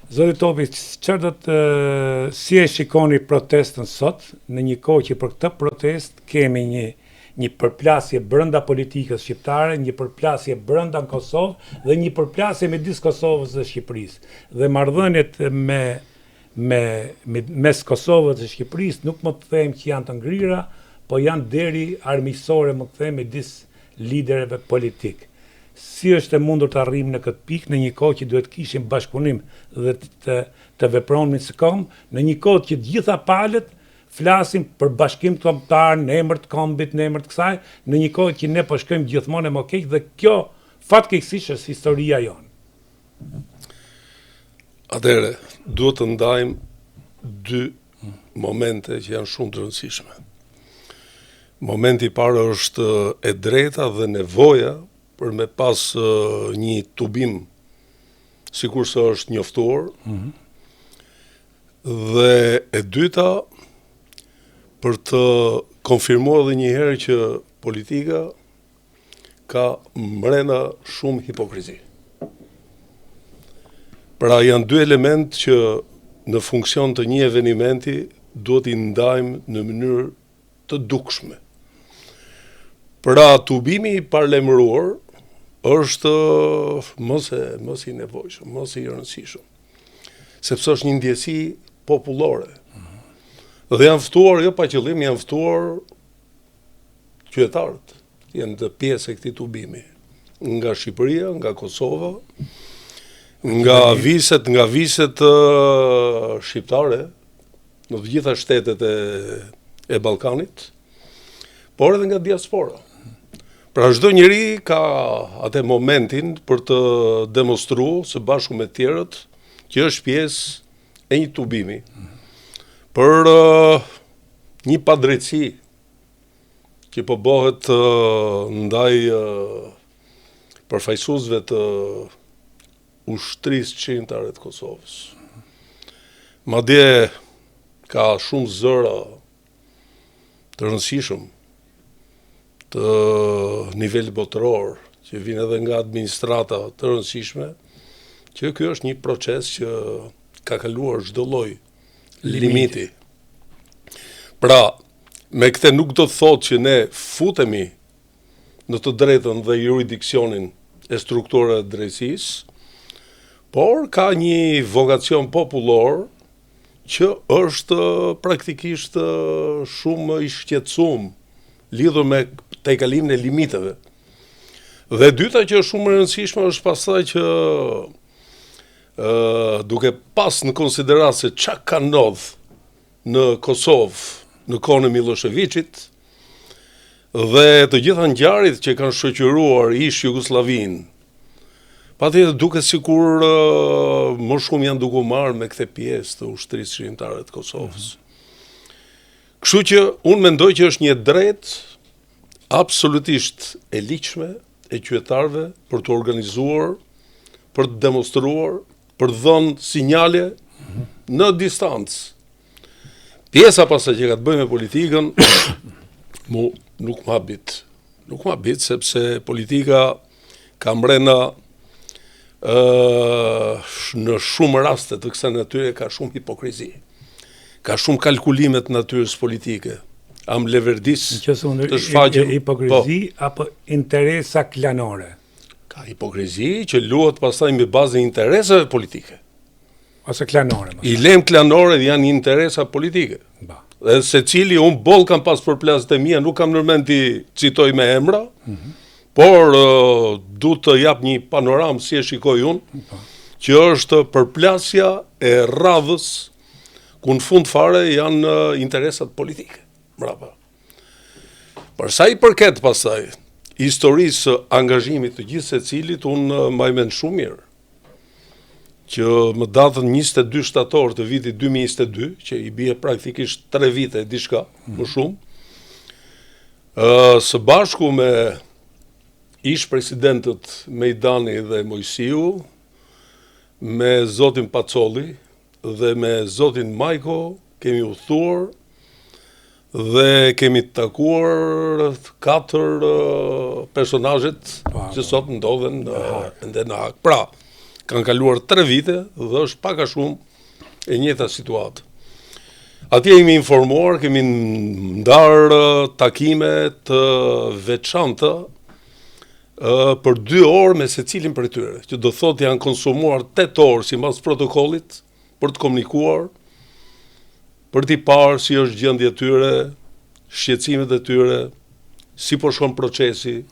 Zoti Topi, çfarë do të si e shikoni protestën sot në një kohë që për këtë protestë kemi një një përplasje brenda politikës shqiptare, një përplasje brenda në Kosovë dhe një përplasje midis Kosovës dhe Shqipërisë. Dhe marrëdhëniet me me, me mes Kosovës dhe Shqipërisë nuk mund të them që janë të ngrira, po janë deri armiqësore mund të them midis liderëve politikë. Si është e mundur të arrijmë në këtë pikë në një kohë që duhet të kishim bashkëpunim dhe të të vepronim si komb, në një kohë që të gjitha palët flasin për bashkim kombëtar në emër të kombit, në emër të kësaj, në një kohë që ne po shkojmë gjithmonë e më keq dhe kjo fatkeqësisht është historia jonë. Atëherë, duhet të ndajmë dy momente që janë shumë të rëndësishme. Momenti i parë është e drejta dhe nevoja për me pas një tubim sikurse është njoftuar. Mm -hmm. Dhe e dyta për të konfirmuar edhe një herë që politika ka mrena shumë hipokrizi. Pra janë dy element që në funksion të një evenimenti duhet t'i ndajmë në mënyrë të dukshme. Pra tubimi i paralajmëruar është më se më se i nevojshëm, më se i rëndësishëm. Sepse është një ndjesi popullore. Dhe janë ftuar jo pa qëllim, janë ftuar qytetarët janë të pjesë e këtij tubimi nga Shqipëria, nga Kosova, nga viset, nga viset shqiptare në të gjitha shtetet e e Ballkanit, por edhe nga diaspora. Pra çdo njeri ka atë momentin për të demonstruar së bashku me të tjerët që është pjesë e një tubimi për uh, një padrejtësi që po bëhet ndaj përfaqësuesve të Ushtrisë Çlirimtare të Kosovës. Madje ka shumë zëra të rëndësishëm të nivelit botëror, që vijnë edhe nga administrata të rëndësishme, që ky është një proces që ka kaluar çdo lloj limiti. Pra, me këtë nuk do të thotë që ne futemi në të drejtën dhe juridiksionin e strukturave të drejtësisë, por ka një vokacion popullor që është praktikisht shumë i shqetësuar lidhur me tejkalimin e limiteve. Dhe e dyta që është shumë e rëndësishme është pastaj që ë duke pas në konsideratë se ça ka ndodh në Kosovë në kohën e Millosheviqit dhe të gjitha ngjarjet që kanë shoqëruar ish Jugosllavinë. Patjetër duket sikur më shumë janë duke u marrë me këtë pjesë të ushtrisë çlirimtare të Kosovës. Mm -hmm. Kështu që unë mendoj që është një e drejtë absolutisht e ligjshme e qytetarëve për t'u organizuar, për të demonstruar, për të dhënë sinjale në distancë. Pjesa pastaj që ka të bëjë me politikën, mu nuk më habit. Nuk më habit sepse politika ka mrena ë në shumë raste të kësaj natyre ka shumë hipokrizi. Ka shumë kalkulime të natyrës politike. A më leverdis të shfaqen hipokrizi po. apo interesa klanore. Ka hipokrizi që luhet pastaj mbi bazën e interesave politike. Ose klanore. I lëm klanore janë interesa politike. Ba. Dhe secili, unë boll kam pas përplasjet e mia, nuk kam ndërmend t'i citoj me emra, mm -hmm. por uh, du të jap një panoramë si e shikoj unë, pa. Po. që është përplasja e radhës, ku në fund fare janë uh, interesat politike. Mbrapa. Për sa i përket pastaj historisë së angazhimit të gjithsecilit, unë mbaj mend shumë mirë që më datën 22 shtator të vitit 2022, që i bie praktikisht 3 vite e diçka, mm. më shumë, ë së bashku me ish presidentët Mejdani dhe Moisiu, me zotin Pacolli dhe me zotin Majko kemi udhëtuar Dhe kemi takuar katër personazhet po, që sot ndodhen ende në Hagë. Pra, Kanë kaluar 3 vite dhe është pak a shumë e njëjta situatë. Atje jemi informuar, kemi ndarë takime të veçanta për 2 orë me secilin prej tyre, që do thotë janë konsumuar 8 orë sipas protokollit për të komunikuar, për t'i parë si është gjendja e tyre, shqetësimet e tyre, si po shkon procesi.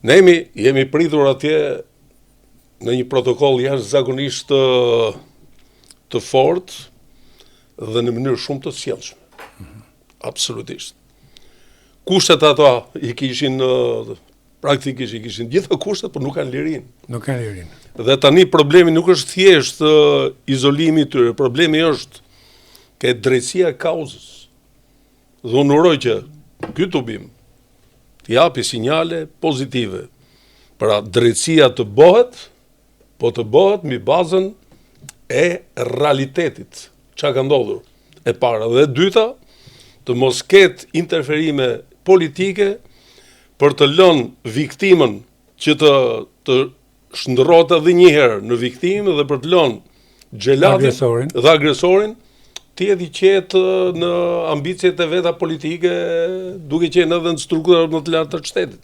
Ne jemi, jemi pritur atje në një protokoll jashtëzakonisht të, të fortë dhe në mënyrë shumë të sjellshme. Mm -hmm. Absolutisht. Kushtet ata i kishin praktikisht i kishin gjitha kushtet, por nuk kanë lirinë. Nuk kanë lirinë. Dhe tani problemi nuk është thjesht izolimi i tyre, problemi është ke drejtësia e kauzës. Dhe unë uroj që ky tubim të japi sinjale pozitive. Pra drejtësia të bëhet, po të bëhet mbi bazën e realitetit, ça ka ndodhur. E para dhe e dyta, të mos ketë interferime politike për të lënë viktimën që të të shndërrohet edhe një herë në viktimë dhe për të lënë xhelatin dhe agresorin të jetë i qetë në ambiciet e veta politike, duke qenë edhe në strukturat më të larta të shtetit.